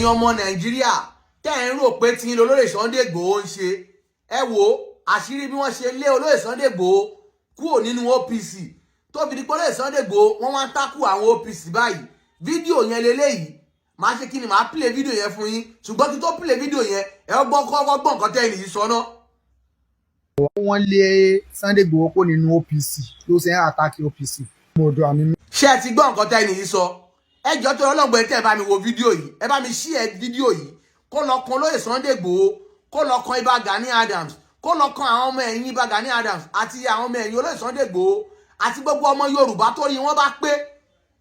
Ẹ̀yin ọmọ Nàìjíríà tẹ́ ẹ̀ ń rò pé tí olóyè Sunday Igboho ń ṣe, ẹ wo àṣírí bí wọ́n ṣe lé olóyè Sunday Igboho kúrò nínú OPC, tó fi di pé olóyè Sunday Igboho wọ́n wá ń tákù àwọn OPC báyìí. Fídíò yẹn leléyìí. Màá ṣe kí ni, màá play fídíò yẹn fún yín, ṣùgbọ́n kí tó play fídíò yẹn, ẹ gbọ́ kọ́kọ́ gbọ́ nǹkan tẹ́ ẹ nìyí sọ náà. Wọ́n lé Sunday Igboho kó nínú OPC ló ṣe ń attack OPC. Mo dùn àmì. Ṣé ẹ ti gbọ́ nǹkan tẹ́ ẹ nìyí sọ? Ẹ jọ tó ọlọ́gbọ̀n tẹ́ ẹ bá mi wo fídíò yìí, ẹ bá mi share fídíò yìí kó lọ kan olóyè Sunday Igboho, kó lọ kan Ìbà Gani Adams, kó lọ kan àwọn ọmọ ẹ̀yìn Ìbà Gani Adams àti àwọn ọmọ ẹ̀yìn olóyè Sunday Igboho àti gbogbo ọmọ Yorùbá tó rí wọn bá pé.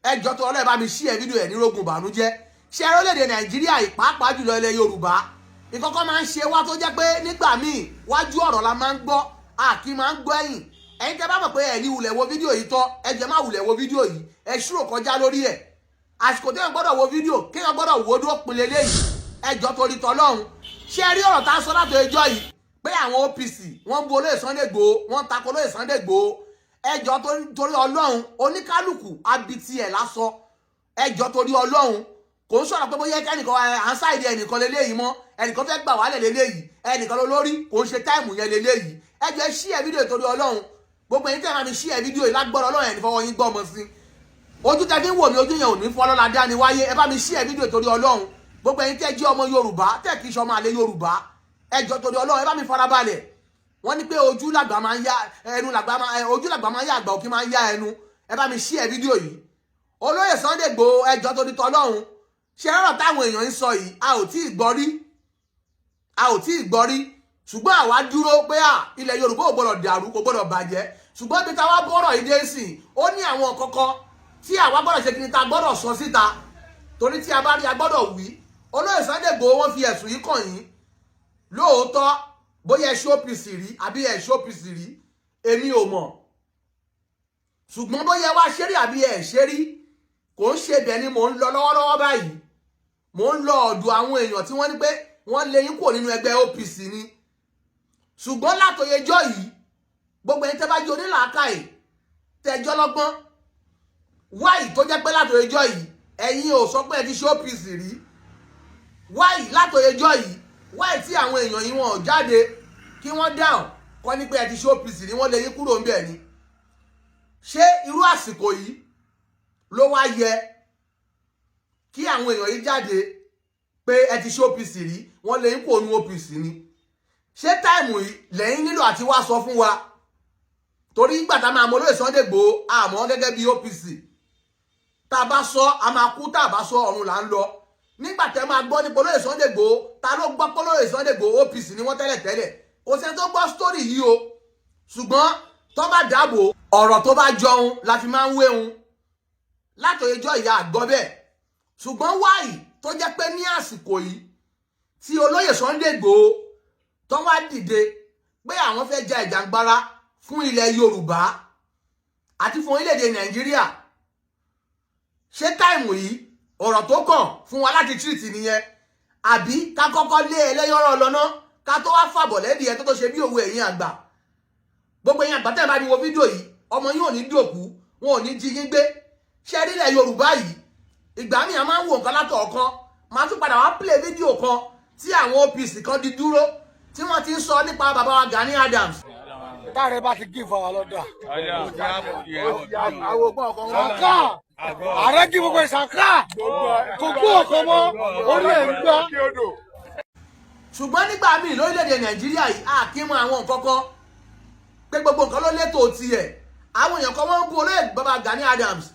Ẹ jọ tó ọlọ́ọ̀, ẹ bá mi share fídíò ẹ̀ ní rogun ìbànújẹ́. Ṣé ẹ orílẹ̀-èdè Nàìjíríà yìí, pàápàá jùlọ ilẹ̀ Yorùbá, ìkọ́kọ́ máa ń ṣe wá tó jẹ́ pé nígbà míì wájú ọ̀rọ̀ la máa ń gbọ́, a kì í máa ń gbọ́ ẹ̀yìn. Ẹ̀yin tẹ́ bá mọ̀ pé ẹ̀ ní wulẹ̀ wo fídíò yìí tọ́, ẹ jẹ́ má wulẹ̀ wo fídíò yìí, ẹ ṣúrò kọjá lórí ẹ̀. Àsìkò téèyàn gbọ́dọ̀ wo fídíò, kéèyàn gbọ́dọ̀ wo dó pinle léyìí. Ẹ jọ̀ọ́, torí tọlọ́run, ṣé ẹ rí ọ̀rọ̀ tá a sọ láti ẹjọ́ yìí pé àwọn OPC wọ́n bu olóyè Sunday Igboho, wọ́n tako olóyè Sunday Igboho? Ẹ jọ̀ọ́, torí Ọlọ́run, oníkálukú abiti ẹ̀ lásọ. Ẹ jọ̀ọ́, torí Ọlọ́run, kò ń sọ̀rọ̀ pé bóyá ẹnìkan à ń side ẹnìkan leléyìí mọ́, ẹnìkan fẹ́ gbà wálẹ̀ leléyìí, ẹnìkan lórí, kò ń ṣe time yẹn leléyìí. Ẹ jọ̀ọ́, ẹ share fídíò, torí Ọlọ́run. Gbogbo ẹ̀yin tẹ́ ẹ máa mi share fídíò yìí, lágbọ́rọ̀ Ọlọ́run, ẹ̀ ní fọwọ́ yín gbọ́ ọmọ sí. Ojú tẹ́ fi ń wò mí, ojú yẹn ò ní fọ́ lọ́la dání wáyé. Ẹ bá mi share fídíò, torí Ọlọ́run. Gbogbo ẹ̀yin tẹ́ jẹ́ ọmọ Yorùbá, tẹ́ kì í ṣọmọ àlè Yorùbá, ẹ jọ̀ọ́, torí Ọlọ́run, ẹ bá mi farabalẹ̀. Wọ́n ní pé ojú làgbà máa ń yá ẹnu, làgbà máa ojú làgbà máa ń yá, àgbà òkè máa ń yá ẹnu. Ẹ bá mi share fídíò yìí. Olóyè Sunday Igboho, ẹ jọ̀ọ́, torí tọlọ́run, ṣe ọ̀rọ̀ táwọn èèyàn ń sọ yìí, a ò tí ì gbọ́ rí, a ò tí ì gbọ́ rí. Ṣùgbọ́n àwa dúró pé à ilẹ̀ Yorùbá ò gbọ́dọ̀ dàrú, kò gbọ́dọ̀ bàjẹ́. Ṣùgbọ́n bí táwa bọ́rọ̀ yìí dé sí, ó ní àwọn kọ̀ọ̀kan tí àwa gbọ́dọ̀ ṣe kí ni, ta gbọ́dọ̀ sọ síta, torí tí a bá rí, a gbọ́dọ̀ wí. Olóyè Sunday Igboho, wọ́n fi ẹ̀sùn yìí kàn yín lóòótọ́. Bóyá ẹ ṣe OPC rí àbí ẹ ṣe OPC rí, èmi ò mọ̀. Ṣùgbọ́n bóyá ẹ wá ṣe rí àbí ẹ ṣe rí, kò ń ṣe bẹ́ẹ̀ ni mò ń lọ lọ́wọ́lọ́wọ́ báyìí. Mò ń lọ ọ̀dọ̀ àwọn èèyàn tí wọ́n ní pé wọ́n lé yín kúrò nínú ẹgbẹ́ OPC ni. Ṣùgbọ́n látòyejọ́ yìí, gbogbo ẹni tẹ́ bá jẹ́ onílàákàyè, tẹ́jọ́ lọ́gbọ́n wáyì, tó jẹ́ pé látòyejọ́ yìí ẹ̀yin ò sọ pé ẹ ti ṣe OPC rí, wáyì látòyejọ́ yìí, wáyì tí àwọn èèyàn yìí wọn ò jáde kí wọ́n dáhùn kọ́ ní pé ẹ ti ṣe OPC rí, wọ́n lé yín kúrò ń bẹ̀ ni? Ṣé irú àsìkò yìí ló wá yẹ kí àwọn èèyàn yìí jáde pé ẹ ti ṣe OPC rí, wọ́n lé yín kúrò ní OPC ni? Ṣé time yìí lẹ́yìn nílò àti wá sọ fún wa? Torí ìgbà tá a máa mọ olóyè Sunday Igboho, àmọ́ gẹ́gẹ́ bí OPC, tá a bá sọ, a máa kú, tá a bá sọ, ọ̀run là ń lọ. Nígbà tẹ́ máa gbọ́ nípa olóyè Sunday Igboho, ta ló gbọ́ pé olóyè Sunday Igboho, OPC ni wọ́n tẹ́lẹ̀ tẹ́lẹ̀? Kò sẹ́ni tó gbọ́ story yìí o. Ṣùgbọ́n tó bá dáàbò ọ̀rọ̀ tó bá jọun la fi máa ń wéhun látòyejọ́ ìyá àgbọ́ bẹ́ẹ̀. Ṣùgbọ́n why tó jẹ́ pé ní àsìkò yìí tí olóyè Sunday Igboho tó wá dìde pé àwọn fẹ́ ja ìjàngbara fún ilẹ̀ Yorùbá àti fún orílẹ̀-èdè Nàìjíríà, ṣé time yìí ọ̀rọ̀ tó kàn fún wa láti treat nìyẹn, àbí ká kọ́kọ́ lé ẹlẹ́yọ̀rọ̀ lọ́nà ká tó wá fàbọ̀ lẹ́dí ẹ tó tó ṣe bí òwe? Ẹ̀yìn àgbà, gbogbo ẹ̀yin àgbà tẹ́ ẹ bá mi wo fídíò yìí, ọmọ yín ò ní dòkú, wọn ò ní jí yín gbé. Ṣé rílẹ̀ Yorùbá yìí, ìgbà míì a máa ń wo nǹkan látọ̀ ọ̀kan. Máa tún padà wá play fídíò kan tí àwọn OPC kan di dúró tí wọ́n ti ń sọ nípa bàbá wa Gani Adams. Táàrẹ bá ti give our lọ́dà. Àwọn Sàká ààrẹ kí gbogbo ìsàká kò gbọ́ ọ̀kan mọ́ orí ẹ̀ ń gbá. Ṣùgbọ́n nígbà míì lórílẹ̀‐èdè Nàìjíríà yìí, a kì í mọ àwọn nǹkan kan pé gbogbo nǹkan ló létò tiẹ̀. Àwọn èèyàn kan, wọ́n ń bú olóyè bàbá Gani Adams,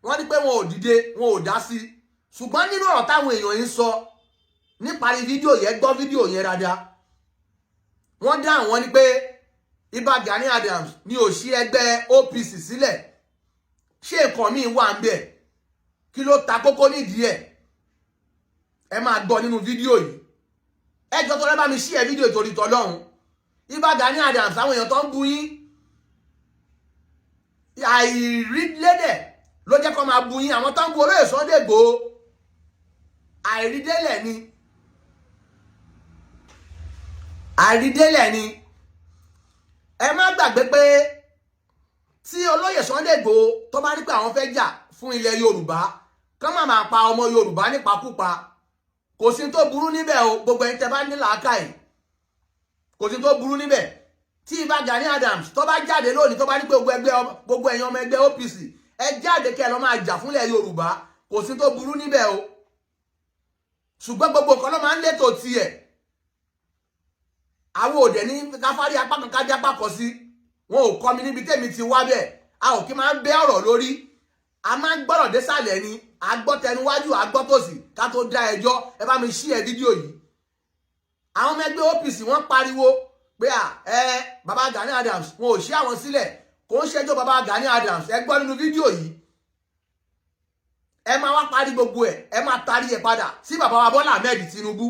wọ́n ní pé wọn ò dìde, wọn ò dá sí. Ṣùgbọ́n nínú ọ̀rọ̀ táwọn èèyàn yìí ń sọ níparí fídíò yẹn, gbọ́ fídíò yẹn dáadáa, wọ́n dá àwọn ní pé Ìbà Gani Adams ní ò sí ẹgbẹ́ OPC sílẹ̀. Ṣé nǹkan míì wà ń bẹ̀? Kí ló ta kókó nídìí ẹ̀? Ẹ máa gbọ́ nínú fídíò yìí. Ẹ jọ tó rẹ, bá mi share fídíò torí tọlọ́run. Ìbà Gani Adams, àwọn èèyàn tó ń bu yín, àìrílédè ló jẹ́ kó máa bu yín. Àwọn tó ń bu olóyè Sunday Igboho, àìrídélẹ̀ ni, àìrídélẹ̀ ni. Ẹ má gbàgbé pé tí olóyè Sunday Igboho tó bá ní pé àwọn fẹ́ jà fún ilẹ̀ Yorùbá Kán má máa pa ọmọ Yorùbá nípakúpa. Kò sí tó burú níbẹ̀ o. Gbogbo ẹni tẹ́ bá ní làákàyè, kò sí tó burú níbẹ̀ tí Ìbà Gani Adams tó bá jáde lónìí, tó bá ní pé gbogbo ẹgbẹ́, gbogbo ẹ̀yin ọmọ ẹgbẹ́ OPC, ẹ jáde kẹ́ ẹ lọ máa jà fúnlẹ̀ Yorùbá. Kò sí tó burú níbẹ̀ o. Ṣùgbọ́n gbogbo nǹkan ló máa ń létò tiẹ̀. Àwọn òdẹ ní káfárí apá kan kájí apá kan sí. Wọn ò kọ́ mi níbi tèmi ti wá bẹ́ẹ̀. A ò kí máa ń bẹ́ ọ̀rọ̀ lórí, a máa ń gbọ́rọ̀ désàlẹ̀ ni. A gbọ́ tẹnuwájú, a gbọ́ tòsì ká tó dá ẹjọ́. Ẹ bá mi share fídíò yìí. Àwọn ọmọ ẹgbẹ́ OPC, wọ́n pariwo pé à ẹ baba Gani Adams, wọn ò ṣí àwọn sílẹ̀. Kò ń ṣẹjọ́ baba Gani Adams. Ẹ gbọ́ nínú fídíò yìí. Ẹ máa wá parí gbogbo ẹ, ẹ máa tarí ẹ padà sí bàbá wa Bọ́lá Ahmed Tinubu,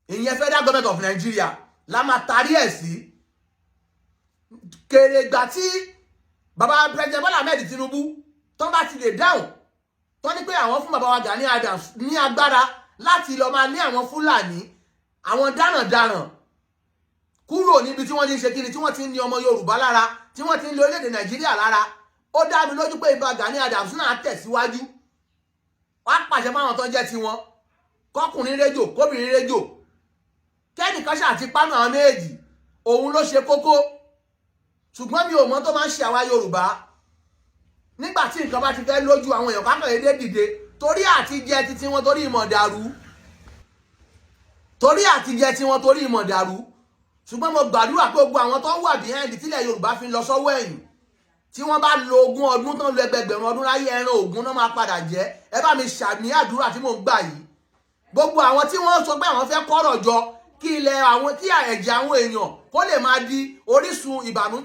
ìyẹn Federal Government of Nigeria la máa tarí ẹ̀ sí. Kèrègbà tí bàbá President Bọ́lá Ahmed Tinubu tó bá ti lè dáhùn, tó ní pé àwọn fún bàbá wa Gani Adams ní agbára láti lọ máa lé àwọn Fúlàní, àwọn darandaran kúrò níbi tí wọ́n ti ń ṣe kíni, tí wọ́n ti ń ní ọmọ Yorùbá lára, tí wọ́n ti ń lé orílẹ̀-èdè Nàìjíríà lára, ó dá mi lójú pé Ìbà Gani Adams náà tẹ̀síwájú. Wọ́n á pàṣẹ fáwọn tó ń jẹ́ tiwọn, kọkùnrin réjò, kóbìnrin réjò, kẹ́nìkan ṣáà ti pánú àwọn méjì, òun ló ṣe kókó. Ṣùgbọ́n mi ò mọ̀ tó máa ń ṣe àwa Yorùbá. Nígbà tí nǹkan bá ti fẹ́ lójú àwọn èèyàn, kákan èdè dìde torí àti jẹ títí wọn, torí ìmọ̀ dàrú, torí àti jẹ tiwọn, torí ìmọ̀ dàrú. Ṣùgbọ́n mo gbàdúrà pé gbogbo àwọn tó wà behind tílẹ̀ Yorùbá fi ń lọ sọ́wọ́ ẹ̀yìn, tí wọ́n bá lo 20 ọdún tán, lo ẹgbẹgbẹ̀rún ọdún láyé, ẹran ògún náà máa padà jẹ́. Ẹ bá mi ṣàmì àdúrà tí mò ń gbà yìí. Gbogbo àwọn tí wọ́n sọ pé àwọn fẹ́ kọ́rọ̀ jọ kí ilẹ̀ àwọn, kí ẹ̀jẹ̀ àwọn èèyàn kó lè máa di orísun ìbànú,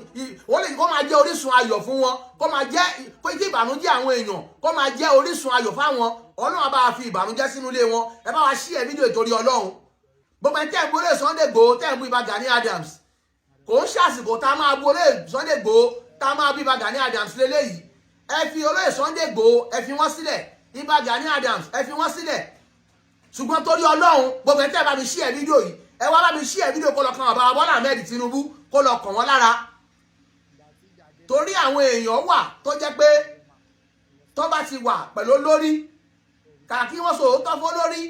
ó lè kó máa jẹ́ orísun ayọ̀ fún wọn, kó máa jẹ́ kó kí ìbànújẹ́ àwọn èèyàn kó máa jẹ́ orísun ayọ̀ fáwọn, Ọlọ́run á bá wa fi ìbànújẹ́ sínú ilé wọn. Ẹ bá wa share fídíò ìtorí Ọlọ́run. Gbogbo ẹni tẹ́ ń gbólé Sunday Igboho, tẹ́ ń bú Ìbà Gani Adams, kò ń ṣàsìkò tá a máa bú olóyè Sunday Igboho, tá a máa bú Ìbà Gani Adams lélẹ́yìí. Ẹ fi olóyè Sunday Igboho, ẹ fi wọ́n sílẹ̀. Ìbà Gani Adams, ẹ fi wọ́n sílẹ̀. Ṣùgbọ́n torí Ọlọ́run, gbogbo ẹni tẹ́ bá mi share fídíò yìí, ẹ wá bá mi share fídíò kó lọ kan bàbá Bọ́lá Ahmed Tinubu, kó lọ kàn wọ́n lára, torí àwọn èèyàn wà tó jẹ́ pé tó bá ti wà pẹ̀lú olórí, kàkà kí wọ́n sọ òótọ́ fún olórí,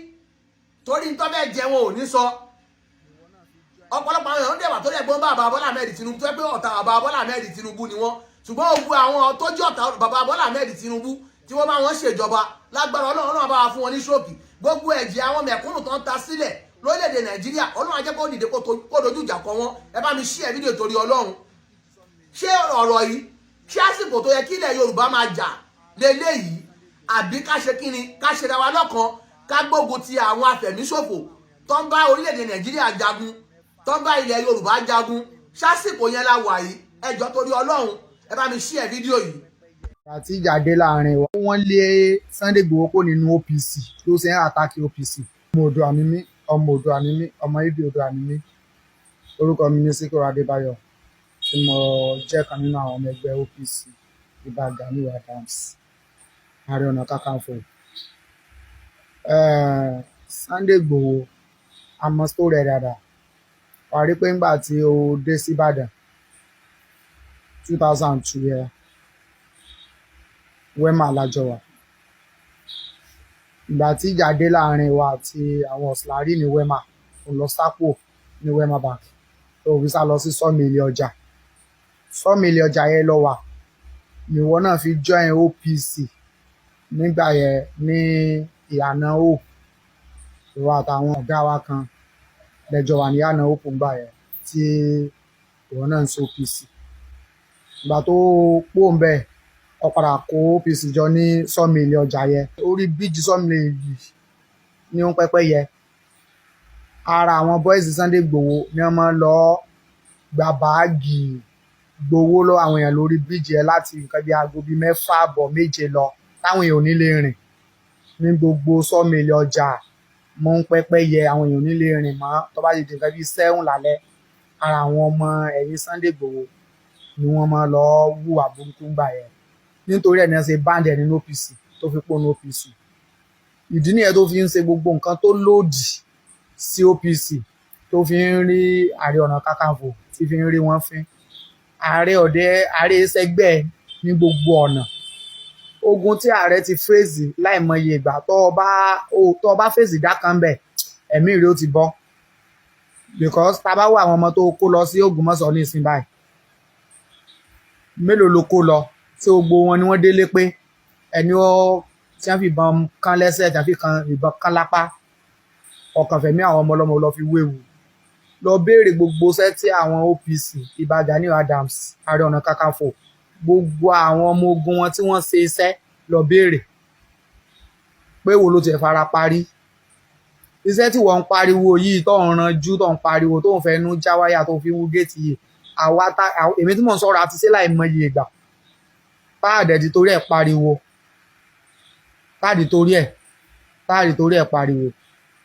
torí ní tó fẹ́ jẹ, wọn ò ní sọ. Ọ̀pọ̀lọpọ̀ àwọn èèyàn dẹ̀wà tó lẹ̀ gbọ́n bàbá Bọ́lá Ahmed Tinubu, tó yẹ pé ọ̀tá bàbá Bọ́lá Ahmed Tinubu ni wọ́n. Ṣùgbọ́n gbogbo àwọn tó jẹ́ ọ̀tá bàbá Bọ́lá Ahmed Tinubu tí wọ́n bá wọn ṣèjọba, lágbára Ọlọ́run náà bá wa fún wọn ní ṣókì. Gbogbo ẹ̀jẹ̀ àwọn mẹ̀kúnnù tó ń ta sílẹ̀ lórílẹ̀‐èdè Nàìjíríà, Ọlọ́run á jẹ́ kó dìde, kó dojú ìjà kọ wọ́n. Ẹ bá mi share fídíò torí Ọlọ́run. Ṣé ọ̀rọ̀ yìí, ṣé àsìkò tó yẹ kí ilẹ̀ Yorùbá máa jà lélẹ́yìí, àbí ká ṣe kíni, ká ṣe ra wa lọ́kan, ká gbógun ti àwọn afẹ̀míṣòfò tó ń bá orílẹ̀-èdè Nàìjíríà jagun, tó ń bá ilẹ̀ Yorùbá jagun? Ṣásìkò yẹn la wà yìí? Ẹ jọ̀ọ́, torí Ọlọ́run, ẹ bá mi share fídíò yìí. Àti ìjà dé láàrin wa, wọ́n lé Sunday Igboho kó nínú OPC ló ṣe ń attack OPC. Ọmọ Oòduà ni mí, ọmọ Oòduà ni mí, ọmọ ibi Oòduà ni mí. Orúkọ mi ní Síkírù Adébáyọ̀, tí mo jẹ́ kan nínú àwọn ọmọ ẹgbẹ́ OPC, Ìbà Gani Adams, Ààrẹ Ọ̀nà Kakanfò. Sunday Igboho, àmọ́ story ẹ̀ dáadáa. Wà á rí pé ńgbà tí ó dé sí Ìbàdàn 2002 yẹn, Wema lájọ wà. Ìgbà tí ìjà dé láàrin wa àti àwọn ọ̀sìlárì ní Wema, òun lọ sápò ní Wema Bank, tó fi sá lọ sí Sawmill ọjà. Sawmill ọjà yẹn lọ wà níwọ náà fi join OPC nígbà yẹn ní ìyànà Hope. Ìwọ àtàwọn ọ̀gá wa kan lẹ́jọ́ wà ní ìyànà Hope ńgbà yẹn tí ìwọ náà ń ṣe OPC. Ìgbà tó pò ń bẹ̀, ó padà kó OPC jọ ní Sawmill ọjà yẹn, orí bíjì Sawmill yìí ní ó ń pẹ́pẹ́ yẹ. Ara àwọn boys Sunday Igboho ni wọ́n máa ń lọ gba báàgì, gbowó lọ́wọ́ àwọn èèyàn lórí bíríìjì yẹn láti nǹkan bíi aago bíi 6 àbọ̀, 7 lọ, táwọn èèyàn ò ní lè rìn ní gbogbo Sawmill ọjà mọ́ ń pẹ́pẹ́ yẹ. Àwọn èèyàn ò ní lè rìn mọ́ tó bá ti di nǹkan bíi 7 lálẹ́. Ara àwọn ọmọ ẹ̀yìn Sunday Igboho ni wọ́n máa lọ hùwà burúkú ńgbà yẹn. Nítorí ẹ̀ ní wọ́n ṣe ban ẹ̀ nínú OPC tó fi pọ̀ ní OPC. Ìdí nìyẹn tó fi ń ṣe gbogbo nǹkan tó lòdì sí OPC, tó fi ń rí Ààrẹ Ọ̀nà Kakanfò, tí fi ń rí wọn fín. Ààrẹ ọ̀dẹ, ààrẹ sẹgbẹ́ ní gbogbo ọ̀nà. Ogun tí ààrẹ ti fèsì láìmọye ìgbà, tó o bá fèsì dákan bẹ̀, ẹ̀mí rẹ̀ ó ti bọ́, because tá a bá wọ àwọn ọmọ tó kó lọ sí Ògbómọ̀ṣọ́ ní ìsìn báyìí, mélòó ló kó lọ tí gbogbo wọn ni wọ́n délé pé ẹni ó tí wọ́n fi ìbọn kán lẹ́sẹ̀, tí wọ́n fi kan ìbọn kán lápá, ọkàn fẹ̀mí àwọn ọmọ ọlọ́mọ lọ fi wéwu? Lọ béèrè gbogbo iṣẹ́ tí àwọn OPC, Ìbà Gani Adams, Ààrẹ Ọ̀nà Kakanfò, gbogbo àwọn ọmọ ogun wọn tí wọ́n ṣe iṣẹ́, lọ béèrè pé wo ló tiẹ̀ fara parí iṣẹ́ tí wọ́n ń pariwo yìí, tó ń ranjú, tó ń pariwo, tó ń fẹnu já wáyà, tó fi wú géètì yìí. Àwa tá èmi tí mò ń sọ̀rọ̀ àti ṣe láìmọye ìgbà táàdẹ̀ ti torí ẹ̀ pariwo, táàdì torí ẹ̀ pariwo,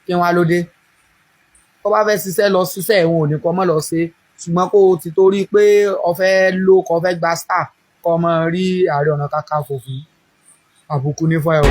kí wọ́n á ló dé. Tó bá fẹ́ ṣiṣẹ́, lọ ṣiṣẹ́, ẹ̀wọ̀n ò ní kọ́ mọ́ lọ ṣe, ṣùgbọ́n kó o ti torí pé o fẹ́ ló kó o fẹ́ gba star, kó o mọ rí Ààrẹ Ọ̀nà Kakanfò fún, àbùkù ní fún ẹ o.